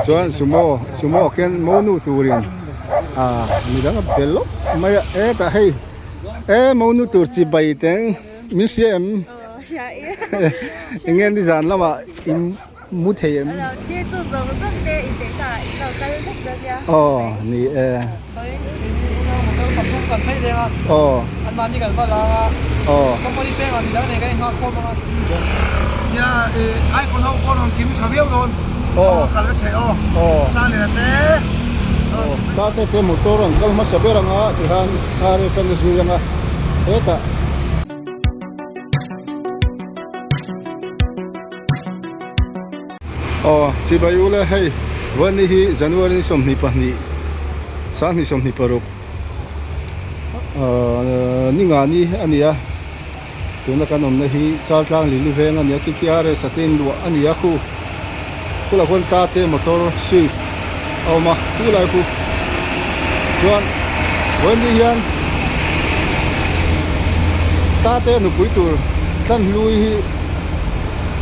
Chuan sumo sumo ah khian monu turin ah midang a be lawk mai a hetah hei e monu tur chi bai teng min hria em eng nge nizan lamah in mu thei em aw ni e aw aw. Aw tate te motor an kal hmasa ber anga tihian rs an zui anga hetah. Aw chibai ule hei vani hi January ni 22 2026 ahh ni nga ni a ni a. Tuna kan awmna hi Chaltlang Lili veng a ni a, khi khi RS a te in luah a ni a khu khulah khuan ta te motor swift a awm a khulai khu chuan vawiin hian ta te nupui tur thlan hlui hi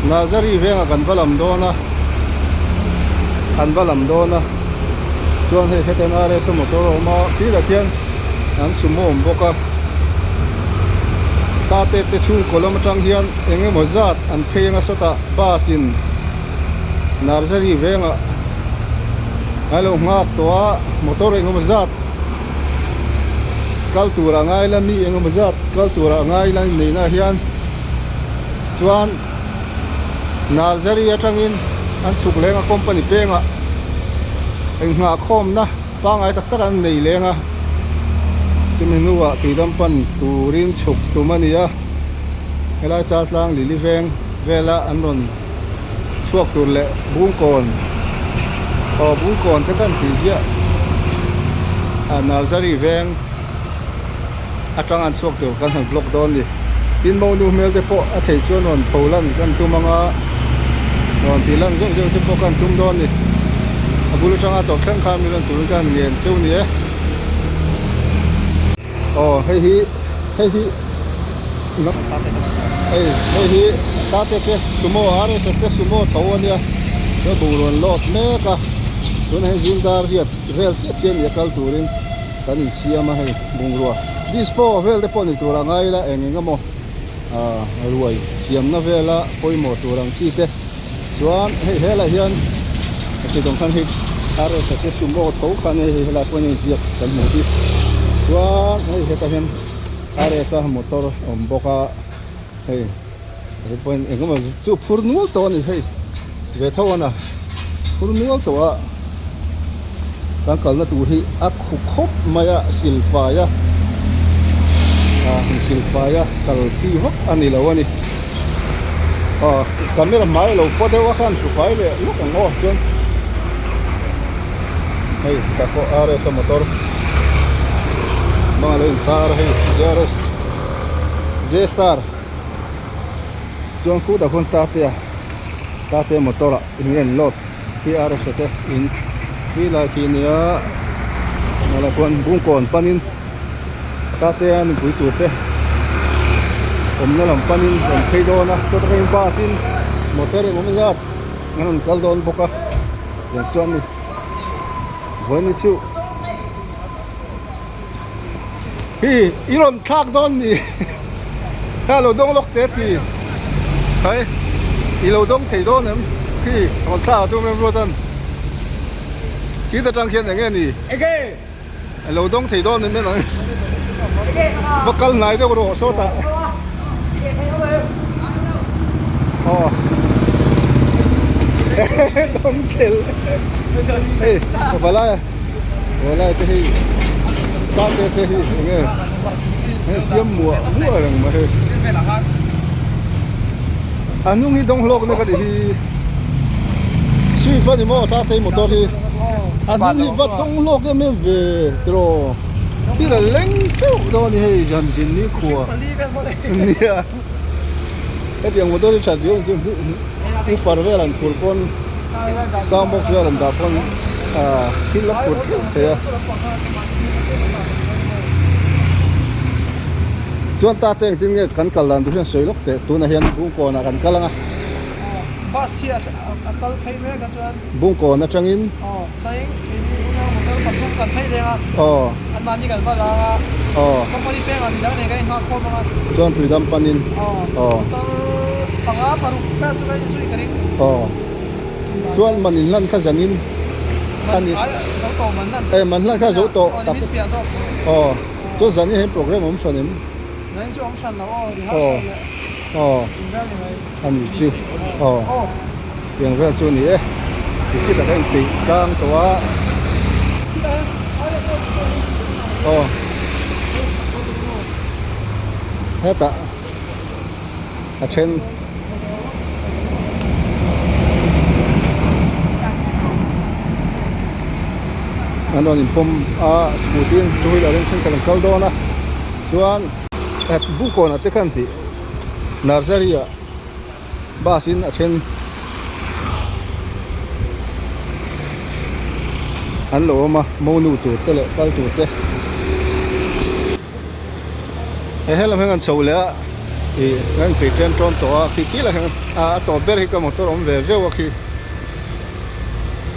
Nazari vengah kan va lam dawn a an va lam dawn a chuan hei hetiang RS a motor a awm a khilaiah khian an sumo awm bawk a tate te chhungkaw lam atang hian eng emaw zat an phei anga sawtah bus in nursery vengah a lo nghak tawh a motor eng emaw zat kal tur a ngai la mi eng emaw zat kal tur a ngai la neihna ah hian chuan nursery atangin an chhuk leng a company pengah eng nghahkhawmna. Pangai tak tak an nei leng a, chumi hnuah tuidam pan turin chhuk tum a ni a, helai Chaltlang Lili veng vela an rawn chhuak tur leh Bungkawn aw Bungkawn te kan tih ziah ah Nursery veng atang an chhuak tur kan han vlog dawn a ni. Tin monu hmel te pawh a theih chuan rawn pho lan kan tum anga rawn tih lan zeuh zeuh te pawh kan tum dawn a ni. A bul atanga tawp thleng khan mi rawn turin ka han ngen cheu ni e. Aw hei hi hei hi hei hei hi tate te sumo RSS te sumo tho a nia chuan bungraw an load mek a tunah hian zingdar riat vel chiah chiah a ni a kal turin. Kan insiam a hei bungrua dispo vel te pawh ni tur a ngai ila eng eng emaw ah ruai siamna vela pawimawh tur ang chi te chuan hei helaiah hian a sawi dawng khan hei RS a te sumo tho khan hei helai pawh hian inziak kan hmuh hi chuan hei hetah hian RS a motor a awm bawk a hei hei pawhin eng emaw chu phur nual tawh a ni hei ve tho a na phur nual tawh a kan kalna tur hi a khu khawp mai a silfai a ah silfai a kal chi vak a ni lo a ni aw camera hmai a lo paw deuh a khan hrufai leh lawk ang aw chuan hei tah pawh RS a motor bang a lo intar a hei JRS J star chuan khutah khuan tate a tate motor ah eng nge an load khi RS a te in khi lai khi nia tunah khuan bungkawn panin tate a nupui tur te awmna lam panin rawn phei dawn a saw atangin bus in motor engemaw zat an rawn kal dawn bawk a tiang chuan vawiin hi chu. Hi i rawn thlak dawn ni kha lo dawng lawk te ti khai i lo dawng thei dawn em khi rawn thlak a tum em ruat an khi ta tang khian eng nge ni i lo dawng thei dawn em em va kal hnai deuh rawh sawtah aw dawng ṭhelh hei valai. Helai te hi tate te hi enge hei siam muah muah reng mai hei a hnung hi dawng hlawk na ka tih hi swift a ni maw tate motor hi a hnung hi va dawng hlawk em em ve tiraw thil a leng teuh dawn a ni hei zan zin ni khua nia hetiang motor hi that riau ang chu ufar vel an phur pawn sound box vel an dah pawn ah thil a phur teuh thei a chuan ta te engtin nge kan kal dan tur hian sawi lawk teh tunah hian bungkawnah kan kal ang a. Bus hi a kal phei mek a chuan. Bungkawn atangin. Aw chuanin keini unau motor pathum kan phei leng a. Aw. Anmahni kan va lang a. Aw. Company pengah midang nen kan inghak khawm ang a. Chuan Tuidam panin. Aw. Aw. Motor panga paruk vel chu kan inzui ka ring. Aw. Chuan man inhlan kha zanin a ni. Man zo tawh man hlan chu. Eh man hlan kha zo tawh. Aw ni min piah zawk. Aw. Chuan zanin hian program a awm hran em? Zanin chu a awm hran lo aw rehearsal leh. Aw. Invel ni mai. A ni chu. Aw. Tiang vel chu a ni e. Ticket ah khan inpeih tlang tawh a. Aw. Hetah a then. An rawn inpawm a scooty in two wheeler in thenkhat an kal dawn a chuan bungkawnah te khan tih nursery ah bus in a then an lo awm a monu tur te leh kal tur te. He helam hian kan chho leh a ih kan inpeih ṭem ṭawm tawh a khi khi lah hian a tawp ber hi ka motor awm ve viau a khi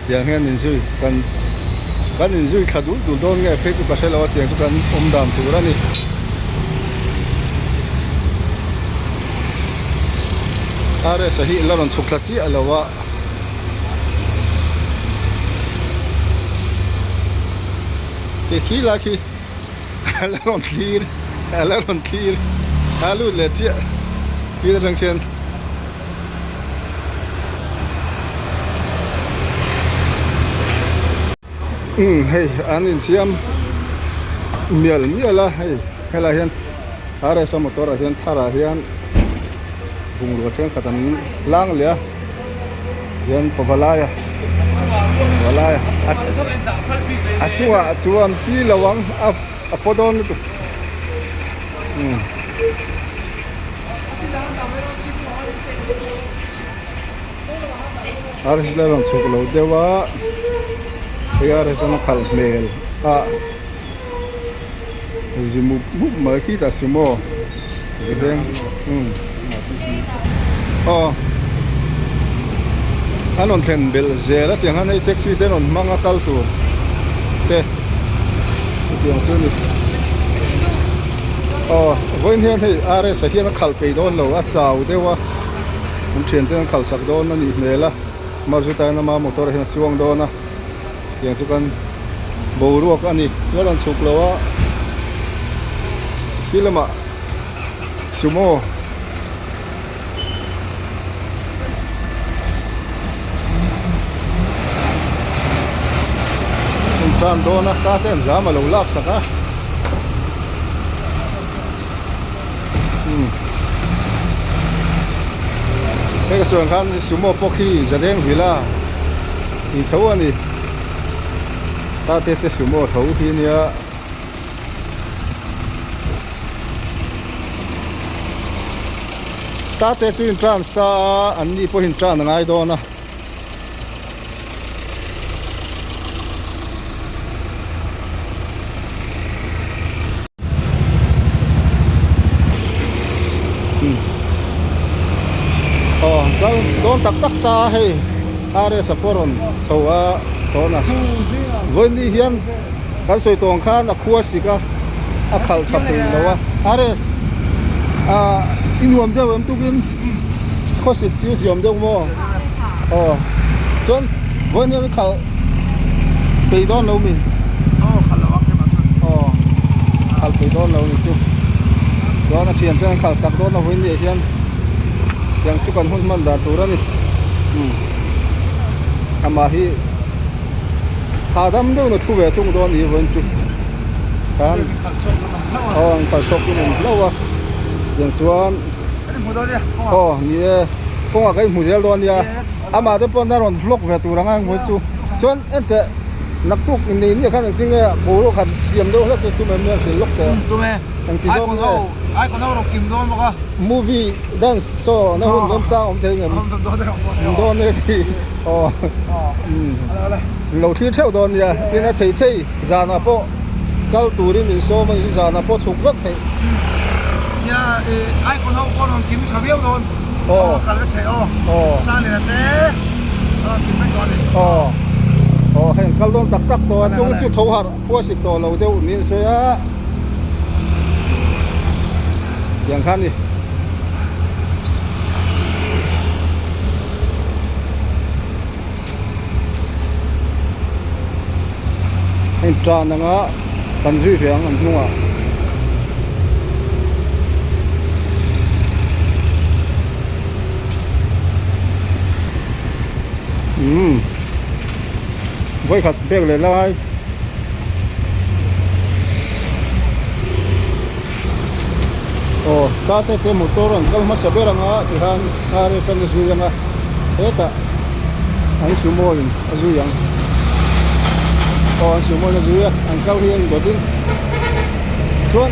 tiang hian inzui kan kan inzui thla dul dul dawn nge phei chu ka hre lo a tiang chu kan awm dan tur a ni. RS a hi la rawn chhuk thla chiah lo a. Khi khi lai khi. A la rawn thlir a la rawn thlir a lut leh chiah thil atang khian umm hei an insiam mial mial a hei helaiah hian RS a motor ah hian thar ah hian bungrua thenkhat an lang leh a. Hian pavalai a pavalai a a chungah chuan chi lo ang a a paw dawn lutuk umm. Arsi la rawn chhuk lo deuh a hei arsi chuan a khalh hmel a zi mup mup mai khi tah sumo zideng umm aw an rawn thlen belh zel a tiang hian hei taxi te an rawn hmang a kal tur te chutiang chu a ni aw vawiin hian hei RS a hian a khalh peih dawn lo a chau deuh a an thiante an khalh sak dawn a nih hmel a marzuta hian ama motor ah hian a chuang dawn a. Tiang chu kan boruak a ni la rawn chhuk lo a khi lamah sumo in tan dawn a ta te an zam a lo lak sak a umm hei ka sawi ang khan sumo pawh khi zadeng villa tih tho a ni ta te te sumo tho hi nia ta te chu in tan sa a an ni pawhin tan a ngai dawn a. Aw kal dawn tak tak ta a hei RS a pawh rawn chho a tawn a vawiin hian kan sawi tawng khan a khua sik a a khalh tha peih lo a RS ah i nuam deuh em tukin khawsik chu ziam deuh maw aw chuan vawiin hian i khalh peih dawn lo mi aw khalh lo ang hema chuan aw khalh peih dawn lo ni chu chuan a thian te an khalh sak dawn a vawiin ni ah hian tiang chu kan hun hman dan tur a ni umm amah hi hahdam deuhin a thu ve thung dawn ni vawiin chu khan aw an khalh chhuak in an hlauh a tiang chuan aw ni e kawngah ka inhmu zel dawn nia amah te pawn a rawn vlog ve tur ang a engmaw chu chuan enteh naktuk innei nia khan engtin nge boruak han siam deuh hlek te tum em nia hrilh lawk teh engti zawng nge movie dance show na hun remchang awm thei ngem awm dawn e tih aw lo thlir theuh dawn nia tin a thei thei zanah pawh kal turin min sawm a ni zanah pawh chhuk vek theih. Nia icon ho pawh rawn kim tha viau dawn. Aw. Kal vek thei aw. Aw. Sangliana te a rawn kim vek tawh a ni. Aw. Aw hei an kal dawn tak tak tawh a tlung chu tho harh khua si tawh lo deuh niin sawi a. Tiang kha a ni. Hei tan anga kan zui ve ang an hnungah. Umm vawikhat bag leh lai aw tate te motor an kal hmasa ber anga tihian RS an zui anga hetah an sumo in a zui ang aw an sumo in a zui a an kal hi a indawt in chuan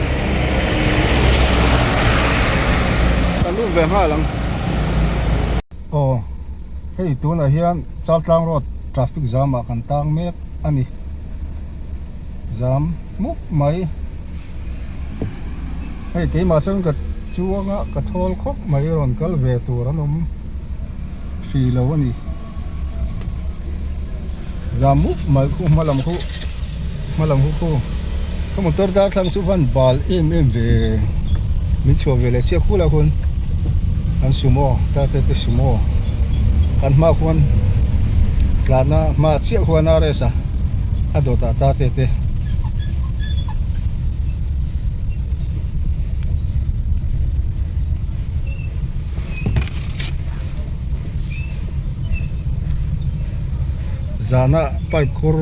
kan lut ve nghal ang aw hei tunah hian Chaltlang road traffic jam ah kan tang mek a ni jam mup mai. Hei keimah chuan ka chuang a ka thawl khawp mai rawn kal ve tur an awm hrih lo a ni zam mup mai khu hma lam khu hma lam khu khu ka motor darthlalang chu van bal em em ve min chhuah ve leh chiah khul ah khuan an sumo tate te sumo kan hma khuan tlanna hma chiah khuan RS a a dawtah tate te. Zana pipe khur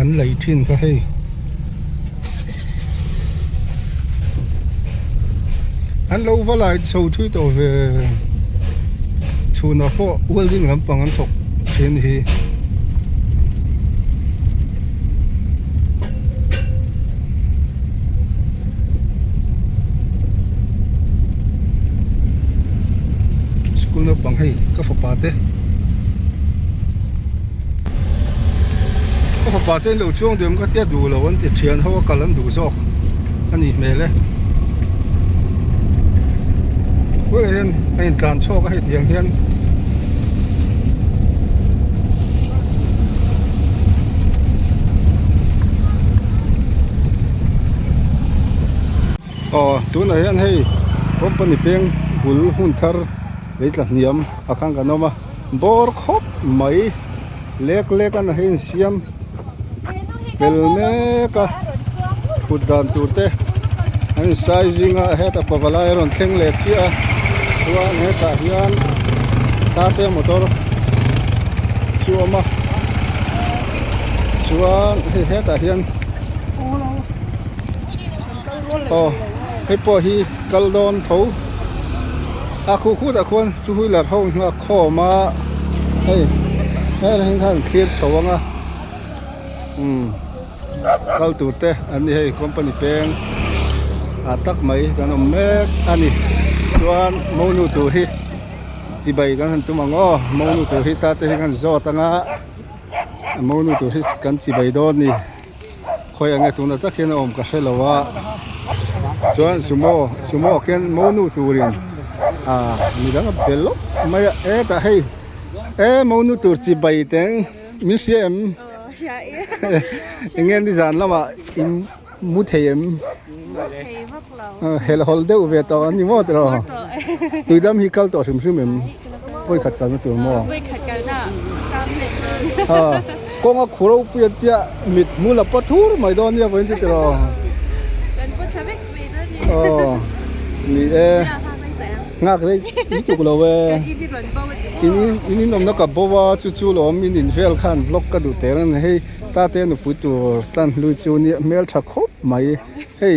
an lei thin kha hei an lo va lai chho thui tawh ve chhunah pawh welding lampang an thawk thin hi. School naupang hei ka fapa te ka fapa te an lo chuang duh em ka tia duh lo an ti thian ho a kal an duh zawk a nih hmel e tunah hian a intlan chhuak a hei tiang hian. Aw tunah hian hei company peng bul hmun thar lei tla hniam a khan kan awm a bawr khawp mai lek lek a na hi insiam fel mek a thut dan tur te an insai zing a hetah pavalai a rawn thleng leh chiah a chuan hetah hian tate motor chu a awm a chuan hei hetah hian aw hei pawh hi kal dawn tho a khuh khutah khuan two wheeler ho nghak khawm a hei helai hi khan thlir chho ang a. Umm kal tur te an ni hei company peng ah tak mai kan awm mek a ni chuan monu tur hi chibai kan han tum ang aw monu tur hi tate hi kan zawt anga monu tur hi kan chibai dawn a ni khawi ang nge tunah tak hian a awm ka hre lo a chuan sumo sumo ah khian monu turin ah midang a bel lawk mai a hetah hei e monu tur chibai teng. Min hria em? Hria e. Enge nizan lamah in mu thei em? Mu thei vak lo. Hel hawl deuh ve tawh an ni maw tiraw? Tuidam hi kal tawh hrim hrim em? Vawi khat kalna tur maw? Vawi khat kalna cham leh dawn. Ha, kawng a khu ropui a tia mit hmul a paw thur mai dawn nia vawiin chu tiraw? Kan paw thla vek mai dawn ni. Aw, ni e. Nghak rei lutuk lo e. In in inawmna ka bo a chu chu lawm in in vel khan vlog ka duh teh reng a ni hei tate nupui tur tan hlui chu nia hmel tha khawp mai hei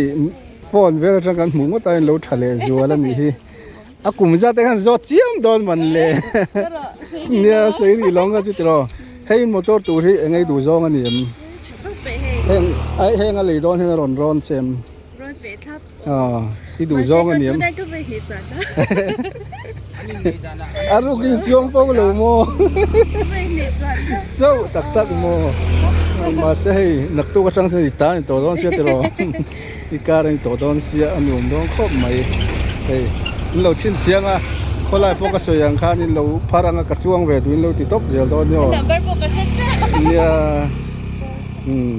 phone vel atang kan hmuh ngawt a in lo tha leh zual a nih hi a kum zat te khan zawt chiam dawn man le nia sawi rih lawng kha chu tiraw hei motor tur hi eng ei duh zawng a ni em heng heng a lei dawn hian a rawn rawn che em. Aw i duh zawng a ni em? A ruk in chuang fo lo maw? Chauh tak tak maw? Mahse hei naktuk atang chuan i ta ni tawh dawn sia tiraw? I car a ni tawh dawn sia a nuam dawn khawp mai hei. In lo chhin chiang a khawlai pawh ka sawi ang khan in lo phar anga ka chuang ve duh in lo ti tawp zel dawn nia aw. Number pawh ka hre chiah. Nia umm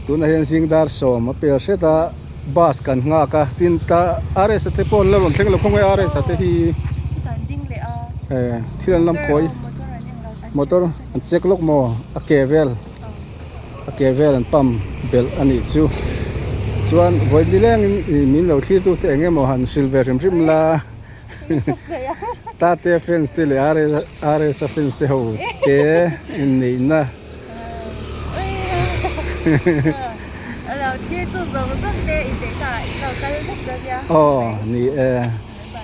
tunah hian zing dar sawm a pel hret a bus kan nghak a tin ta RS a te pawh an la rawn thleng lo khawnge RS a te hi eh thil an lam kawi motor an check lawk maw a ke vel. A ke vel an pump belh a nih chu chuan vawi ni lengin ih min lo thlir tu te eng emaw han hrilh ve hrim hrim la tate fans te leh RS a fans te ho te inneihna aw ni e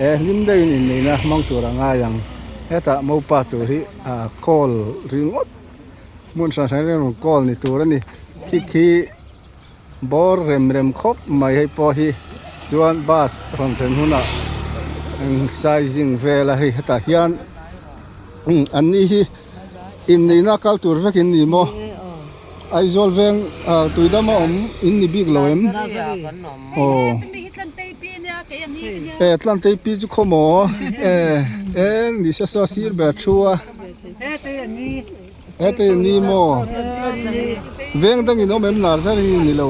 he hlim deuhin inneihna hmang tur a ngai ang hetah mopa tur hi ah call ringawt. Hmun hran hran hian rawn call ni tur a ni khi khi bawr rem rem khawp mai hei pawh hi chuan bus rawn thlen hunah eng sizing vel a hei hetah hian umm an ni hi inneihna kal tur vek in ni maw Aizawl veng ah tuidam a awm in ni bik lo em aw e tlantei pi chu khaw maw e e ni se saw sir ber thu a. Hetei an ni maw? Veng dang in awm em lar zar hi ni lo.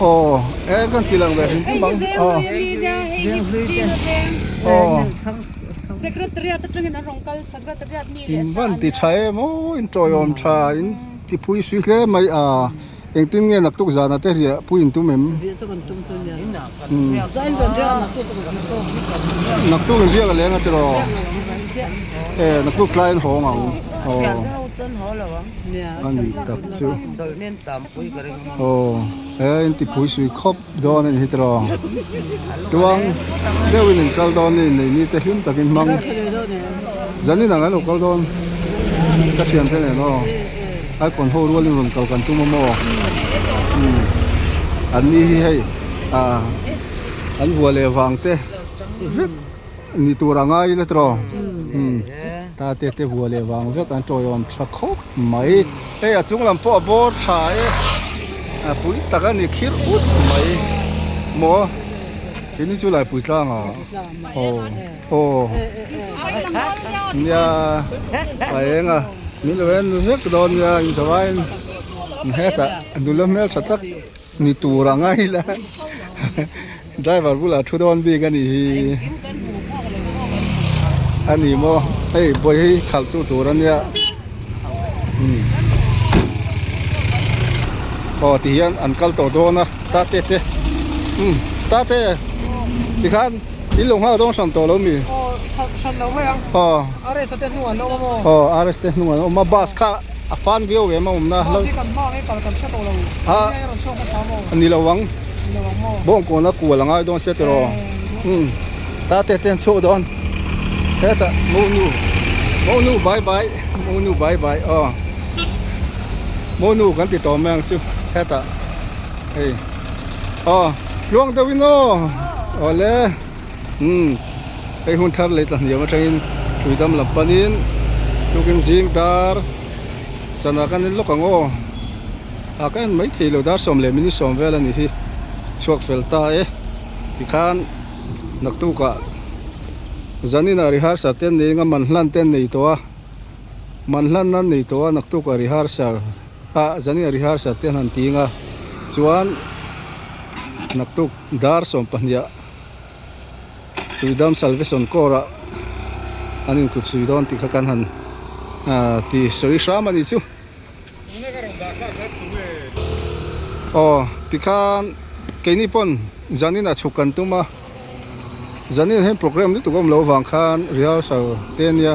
Aw e kan ti lang ve hrim hrim ang. Aw. Aw. In van ti tha em aw in tawiawm tha in ti phui sui hle mai a. Engtin nge naktuk zana te riah pui in tum em? Naktuk in riak a leng a tiraw? E naktuk tlai an hawng ang. Aw. A ni tak chu. Aw he in ti pui sui khawp dawn a ni hi tiraw? Chuang deuhin in kal dawn a ni nei ni te hlim takin hmang. Zanin ang an lo kal dawn ka thiante nen aw. Icon ho rualin rawn kal kan tum a maw umm an ni hi hei ah an vua leh vang te vek ni tur a ngai ila tiraw umm ta te te vua leh vang vek an tawiawm tha khawp mai hei a chung lam pawh a bawr tha e a pui tak a ni khir ut mai maw keini chu laipui tlang ah aw. Aw nia a eng a min lo en vek dawn nia inzawaiin hetah nula hmel tha tak ni tur ang a ila driver bulah thu dawn bik a nih hi a ni maw hei bawihi hi khalh tu tur a nia aw ti hian an kal tawh dawn a tate te tate tikhan. In lo nghak dawn hran tawh lo mi? Aw hran lo mai ang. Aw. RS a te hnung an awm a maw? Aw RS te hnung an awm a bus kha a fan viau em a awmna. Bus hi kan hma ang e kal kan hre tawh lo. Ha. Enge rawn chhuak hmasa maw? Ni lo ang. Ni lo ang maw? Bawngkawn a kual a ngai dawn sia tiraw? Umm. Ta te te an chhuak dawn. Hetah Monu Monu bye bye Monu bye bye aw. Monu kan ti tawh mai ang chu hetah hei. Aw tluang deuh in aw awle umm hei hun thar lei tla hniam atangin tui dam lam panin tukin zing dar sana kan en lawk ang aw ah ka en mai thei lo dar sawm leh minute sawm vel a nih hi chhuak fel ta e tikhan naktukah zanin ah rehearsal te an nei anga man hlan te an nei tawh a man hlan an nei tawh a naktukah rehearsal. Ah zanin a rehearsal te an han ting a chuan naktuk dar 12 ah tuidam salvation corps ah an inkut sui dawn tih kha kan han ah ti sawi hram a ni chu aw tikhan keini pawn zanin ah chhuk kan tum a zanin hian program lutuk a awm loh avang khan rehearsal te a nia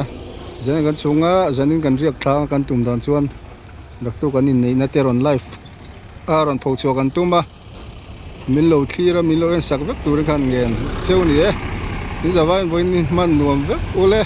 zanin kan chhung a zanin kan riak thlang a kan tum dan chuan. Daktuk an inneihna te rawn live a rawn pho chhuak an tum a min lo thlir a min lo en sak vek turin khan ngen cheu ni e in zavaiin vawiin hman nuam vek ule.